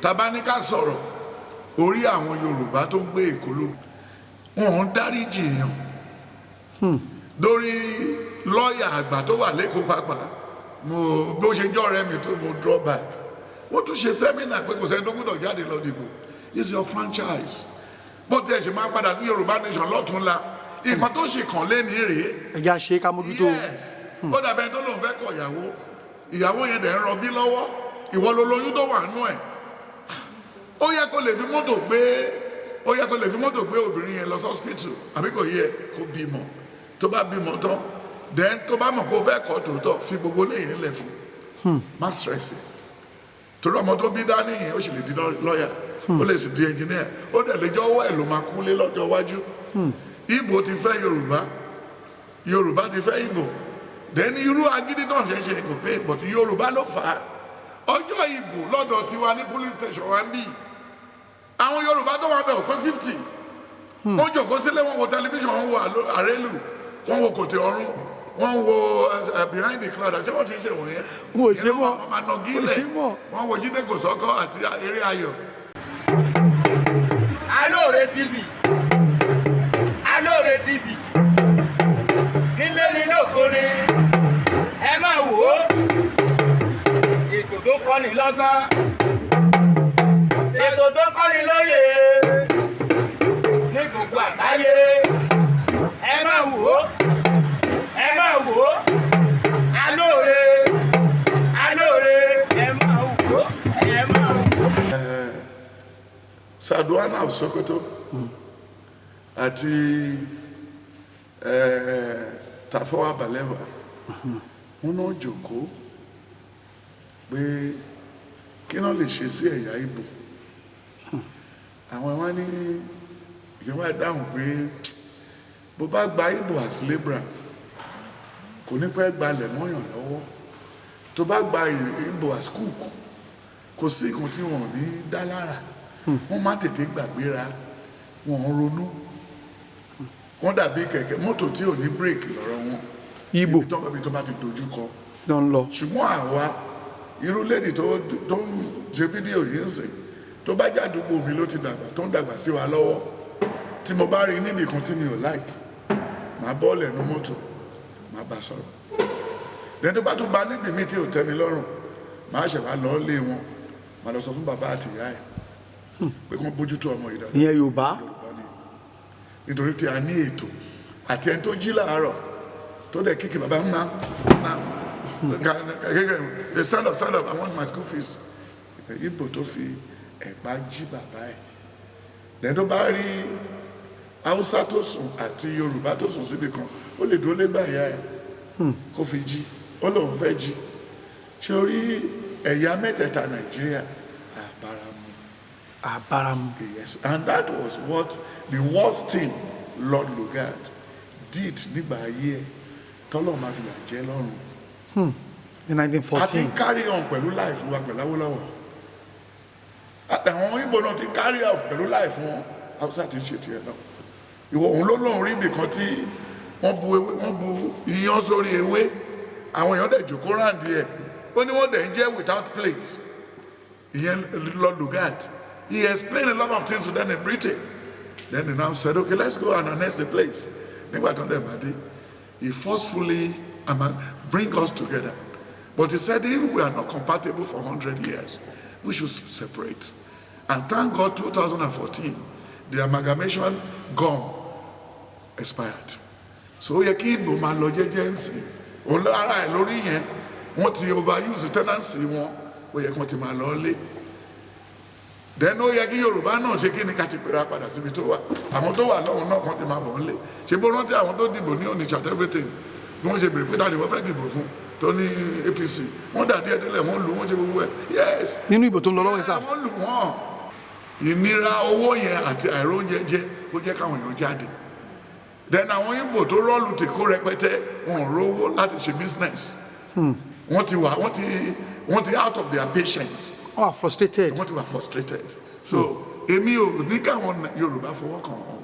Tàbá ní ká sọ̀rọ̀ orí àwọn Yorùbá tó ń gbé Èkó ló wọn ń dáríjì èèyàn lórí lọ́ọ̀yà àgbà tó wà lẹ́kọ̀ọ́ pàápàá. Mo bí ó ṣe jọ́ ọ̀rẹ́ mi tó mo draw back. Wọ́n tún ṣe seminar pé kò sẹ́ni tó gbọ́dọ̀ jáde lọ dìbò. It's your franchise. Bó tiẹ̀ ṣe máa padà sí Yorùbá Nation lọ́túnla, nǹkan tó ṣe kàn lé ní rèé. Ẹja ṣe ká mójútó. Yes, ó dàbẹ̀ tó lóun fẹ́ kọ ìyàwó, ìyàwó yẹn dẹ̀ ń rọbí lọ́wọ́, ìwọ ló lóyún tó wà nú ẹ̀. Ó yẹ kó lè fi mọ́tò gbé, ó yẹ kó lè fi mọ́tò gbé obìnrin yẹn lọ hospital, àbí kò yẹ kó bímọ? Tó bá bímọ tán, then tó bá mọ̀ kó fẹ́ kọ́ tòótọ́, fi gbogbo léyìn lẹ̀ fún, má stress ẹ̀, torí ọmọ tó bí dání yẹn, ó sì lè di lọ́yà, ó lè sì di engineer, ó dẹ̀ lè jọ́wọ́ ẹ̀ ló máa kú lé lọ́jọ́ iwájú. Ìgbò ti fẹ́ Yorùbá, Yorùbá ti fẹ́ Ìgbò. Then irú agídí náà ṣe ń ṣe kò pé, but Yorùbá ló fà á. Ọjọ́ ìbò lọ́dọ̀ tiwa ní police station wa ń bì, àwọn Yorùbá tó wà bẹ̀ ò pé 50. Wọ́n jòkó sílé, wọ́n wo tẹlifíṣàn, wọ́n wo Àrélù, wọ́n wo Kòtò Ọ̀run, wọ́n wo Behind the Cloud. Àti wọ́n ti ń ṣe wọ̀nyẹn? Wọ́n ò ṣe mọ́. Wọ́n máa nà Wọ́n ò gílẹ̀. ṣe mọ́. Wọ́n wo Jídé Kòsọ́kọ́ àti Eré Ayọ̀. Alóore TV, Alóore TV, nílé ní lóko ni, ẹ máa wò ó. Ètò tó kọ́ni lọ́gbọ́n, ètò tó kọ́ni lóye ní gbogbo àgbáyé, ẹ máa wò ó, ẹ máa wò ó. Alóore, Alóore, ẹ máa wò ó, ẹ máa wò ó. Sardauna of Sokoto àti Tafawa Balewa, wọn náà jókòó pé kí náà lè ṣe sí ẹ̀yà Ìgbò. Àwọn wa ní ìjọba dáhùn pé bó bá gba Ìgbò as labourer, kò ní pẹ́ gbalẹ̀ mọ́yàn lọ́wọ́. Tó bá gba Ìgbò as cook, kò sí nǹkan tí wọn ò ní dá lára. Wọ́n má tètè gbàgbéra, wọn ò ronú, wọ́n dàbí kẹ̀kẹ́ mọ́tò tí ò ní bírèkì lọ́rọ̀ wọn. Ìgbò. Ibi tó bá ti dojú kọ Ló ń lọ. Ṣùgbọ́n àwa, irú lady tó ń ṣe fídíò yìí ń sìn, tó bá jádùúgbò mi ló ti dàgbà, tó ń dàgbà sí wa lọ́wọ́, tí mo bá rí níbì kan tí mi ò like, màá bọ́ọ̀lù ẹnu mọ́tò, màá bá sọ̀rọ̀. Lẹ́yìn tó bá tún bá níbi mi tí ò tẹ́ mi lọ́rùn, màá ṣẹ̀ wá lọ́ọ́ lé wọn, màá lọ sọ fún bàbá àti ìyá ẹ̀ pé kí wọ́n bójútó ọmọ yìí dáadáa. Ìyẹn Yorùbá. Yorùbá ni, nítorí tí a ní ètò àti ẹni tó jí láàárọ̀ tó dẹ̀ kíkì bàbá ńlá ńlá, "Stand up, stand up, I want my school fees." Ìgbò tó fi ẹ̀pá jí bàbá ẹ̀. Lẹ́yìn tó bá rí Haúsá tó sùn àti Yorùbá tó sùn síbi kan, ó lè dúró légbà ìyá ẹ̀ kó fi jí, ó lóun fẹ́ jí. Ṣé orí ẹ̀yà mẹ́tẹ̀ẹ̀ta Nàìjíríà àbáramu? Àbáramu. Yes, and that was what the worst thing Lord Lugard did nígbà ayé ẹ̀ tọ́lọ́ máa fi yà jẹ́ lọ́rùn. Ní A ti 1914. Carry on pẹ̀lú life wa pẹ̀lú Awólọ́wọ̀. Àwọn Ìgbò náà ti carry off pẹ̀lú life wọn. Haúsá ti ń ṣe tiẹ̀ lọ. Ìwọ òun ló lóun rí ibì kan tí wọ́n bu ewé, wọ́n bu iyán sórí ewé, àwọn èèyàn dẹ̀ jókòó round ẹ̀. Ó ní wọ́n dẹ̀ ń jẹ́ without plate. Ìyẹn Lord Lugard. He explained a lot of things to them in Britain. Then he now said, "Okay, let's go and annex the place." Nígbà tó ń dẹ̀ bá dé, he forcefully bring us together, but he said if we are not compatible for 100 years, we should separate. And thank God, 2014, the amalgamation gone expired. So ó yẹ kí Ìgbò máa lọ jẹ́jẹ́ ń sìn òun lára ẹ̀ lórí yẹn. Wọ́n ti overuse tenancy wọn, ó yẹ kí wọ́n ti máa lọ lé. Then ó yẹ kí Yorùbá náà ṣe kí ni, ká ti pèrè padà síbi tó wà. Àwọn tó wà lọ́hùn náà kan ti máa bọ̀ ń lé. Ṣe bó rántí àwọn tó dìbò ní Onitsha and everything, bí wọ́n ṣe bèrè pé ta ni wọ́n fẹ́ dìbò fún, tó ní APC, wọ́n dà díẹ̀ délẹ̀, wọ́n lù wọ́n, ṣe gbogbo ẹ̀. Yes. Nínú ìbò tó ń lọ lọ́wọ́ ẹ̀ sà. Wọ́n lù wọ́n. Ìnira owó yẹn àti àìróúnjẹ jẹ, ó jẹ́ káwọn èèyàn jáde. Then àwọn Ìgbò tó rọ́ọ̀lù tí kó rẹpẹtẹ, wọn ò rówó láti ṣe business. Wọ́n ti wà wọ́n ti out of their patience. Wọ́n wà frustrated. Wọ́n ti wà frustrated. So èmi ò ní káwọn Yorùbá fọwọ́ kàn wọ́n.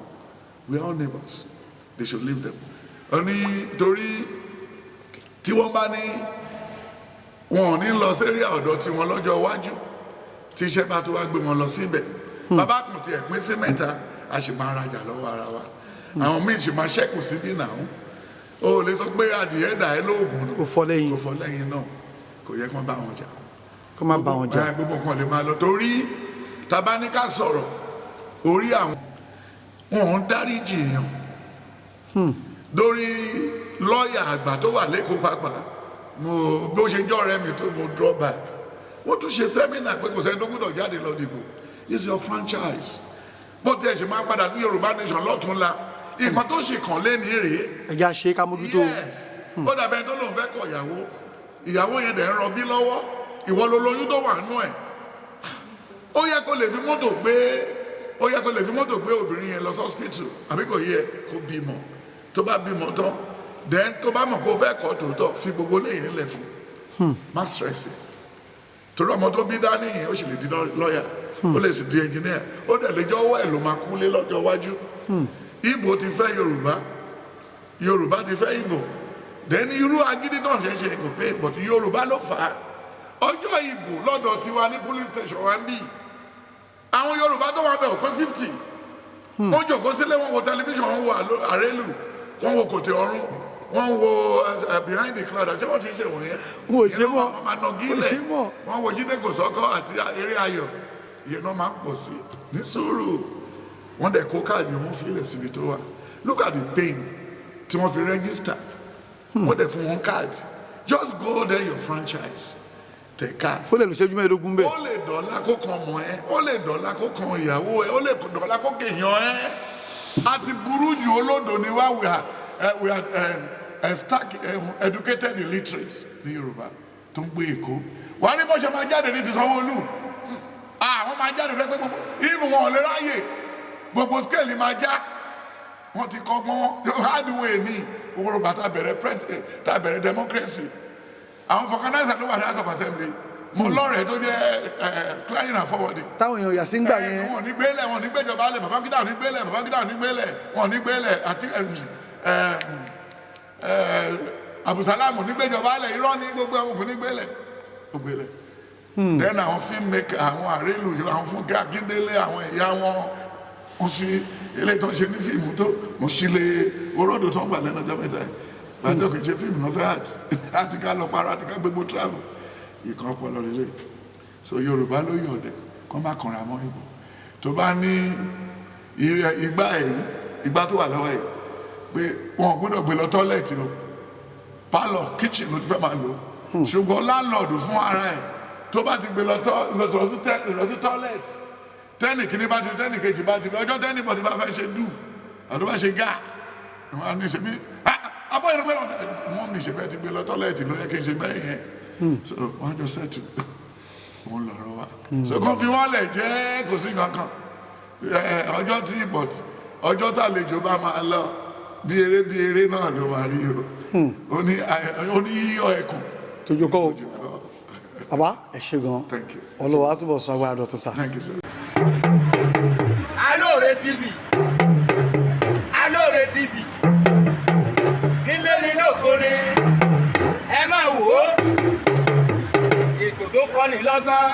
We are all neighbors. They should leave them. Ó ní torí tí wọ́n bá ní wọn ò ní lọ sí area ọ̀dọ̀ tiwọn lọ́jọ́ iwájú. Tí iṣẹ́ bá tó wá gbé wọn lọ síbẹ̀, bàbá kan tiẹ̀ pín sí mẹ́ta, a sì máa rajà lọ́wọ́ ara wa. Àwọn míì sì máa ṣẹ́kù síbí náà. O lè sọ pé adìyẹ dà ẹ́ lóògùn Kò fọ́ lẹ́yìn. Kò fọ́ lẹ́yìn náà, kò yẹ kán bá wọn jà. Kó má bá wọn jà. Gbogbo nǹkan lè máa lọ, torí tàbá ní ká sọ̀rọ̀ orí àwọn, wọn ò ń dáríjì èèyàn. Lórí lọ́ọ̀yà àgbà tó wà lẹ́kọ̀ọ́ pàápàá, mo bí ó ṣe jọ́ ọ̀rẹ́ mi tó, mo draw back. Wọ́n tún ṣe seminar pé kò sẹ́ni tó gbọ́dọ̀ jáde lọ dìbò. It's your franchise. Bó tiẹ̀ ṣe máa padà sí Yorùbá Nation lọ́túnla, nǹkan tó ṣì kàn lé ní rèé. Ẹja ṣe ká mójútó. Yes, ó dàbẹ̀ tó lóun fẹ́ kọ ìyàwó, ìyàwó yẹn dẹ̀ ń rọbí lọ́wọ́, ìwọ ló lóyún tó wà nú ẹ̀. Ó yẹ kó lè fi mọ́tò gbé obìnrin yẹn lọ hospital, àbí kò yẹ kó bímọ? Tó bá bímọ tán, then tó bá mọ̀ kó fẹ́ kọ́ tòótọ́, fi gbogbo léyìn lẹ̀ fún, má stress ẹ̀, torí ọmọ tó bí dání yẹn, ó sì lè di lọ́yà, ó lè sì di engineer, ó dẹ̀ lè jọ́wọ́ ẹ̀ ló máa kú lé lọ́jọ́ iwájú. Ìgbò ti fẹ́ Yorùbá, Yorùbá ti fẹ́ Ìgbò. Then irú agídí náà ṣe ń ṣe kò pé, but Yorùbá ló fà á. Ọjọ́ ìbò lọ́dọ̀ tiwa ní police station wa ń bì, àwọn Yorùbá tó wà bẹ̀ ò pé 50. Wọ́n jòkó sílé, wọ́n wo tẹlifíṣàn, wọ́n wo àrélù, wọ́n wo kòtò ọ̀run, wọ́n wo Behind the Cloud. Àti wọ́n ti ń ṣe wọ̀nyẹn? Wọ́n ò ṣe mọ́. Wọ́n máa nà Wọ́n ò gílẹ̀. ṣe mọ́. Wọ́n wo Jídé Kòsọ́kọ́ àti eré ayọ̀. Ìyẹn náà máa ń pọ̀ sí ní sùúrù. Wọ́n dẹ̀ kó káàdì wọn fílẹ̀ síbi tó wà. Look at the pain tí wọ́n fi register. Wọ́n dẹ̀ fún wọn káàdì. Just go there, your franchise, tẹ̀ káàdì. Ó lè lò ṣẹ́jú 15 bẹ́ẹ̀. Ó lè dọ̀la kó kan ọmọ ẹ, ó lè dọ̀la kó kan ìyàwó ẹ, ó lè dọ̀la kó kéèyàn ẹ. A ti burú jù, olódo ni wá. We are stark educated illiterate ní Yorùbá tó ń gbé Èkó. Wàá ní bó ṣe máa jáde ní ti Sanwó-Olú, àwọn máa jáde rẹ pé gbogbo even wọn ò lè ráyè, gbogbo scale máa já. Wọ́n ti kọ́gbọ́n hard way ní owó bàtà bẹ̀rẹ̀ press, tá a bẹ̀rẹ̀ democracy. Àwọn vulcanizer ló wà ní House of Assembly. Mo lọ́rẹ̀ẹ́ tó jẹ́ clearing and forwarding. Táwọn èèyàn yà sí ń gbà yẹn. Wọn ò ní gbélé, wọn ò ní gbéjọba lẹ̀. Babangida ò ní gbélé, Babangida ò ní gbélé, wọn ò ní gbélé, àti Abdulsalam ò ní gbéjọba lẹ̀. Irọ́ ní gbogbo àwọn kò ní gbélé, ó gbélé. Then àwọn filmmaker, àwọn àrélù, àwọn Fúnkẹ́ Akíndélé, àwọn ìyá wọn, wọ́n ṣe eléyìí tó ń ṣe ní fíìmù tó mo ṣí lé oródò tó ń gbà lẹ́nu ọjọ́ mẹ́ta yìí. Àti òkè ṣe fíìmù náà fẹ́ àti ká lọ parọ́ àti ká gbégbó travel ìkan ọpọlọ lélẹ̀. So Yorùbá ló yọ̀ọ̀dẹ̀ kọ́ má kanra mọ́ Ìgbò. Tó bá ní igbá èyí, igbá tó wà lọ́wọ́ yìí pé wọn ò gbọ́dọ̀ gbé lọ toilet o, parlour, kitchen ló ti fẹ́ máa lò. Ṣùgbọ́n landlord fún ara ẹ̀, tó bá ti gbé lọ lọ sí toilet, tẹ́nì kìíní bá ti, tẹ́nì kejì bá ti, ọjọ́ tẹ́nì bọ̀dì bá fẹ́ ṣe dù àti bá ṣe gá, wọn á ní ṣe bí abọ́ yẹn pé wọ́n mi ṣe bẹ́ẹ̀ ti gbé lọ toilet ló yẹ kí n ṣe bẹ́ẹ̀ yẹn. So wọ́n á jọ settle òun lọ̀rọ̀ wa. So kàn fi wọ́n lẹ̀ jẹ́, kò sí nǹkan kan. Ọjọ́ tí, but ọjọ́ tàlejò bá máa lọ, bí eré bí eré náà ló máa rí o. Ó ní yíyọ ẹkùn. Tójú kọ́ o. Bàbá, ẹ ṣé gan. Thank you. Ọlọ́wọ́ á túbọ̀ sọ agbára dọ̀tun sá. Thank you, sir. Alóore TV, Alóore TV, nílé ní lóko ni, ẹ máa wò ó, ètò tó kọ́ni lọ́gbọ́n.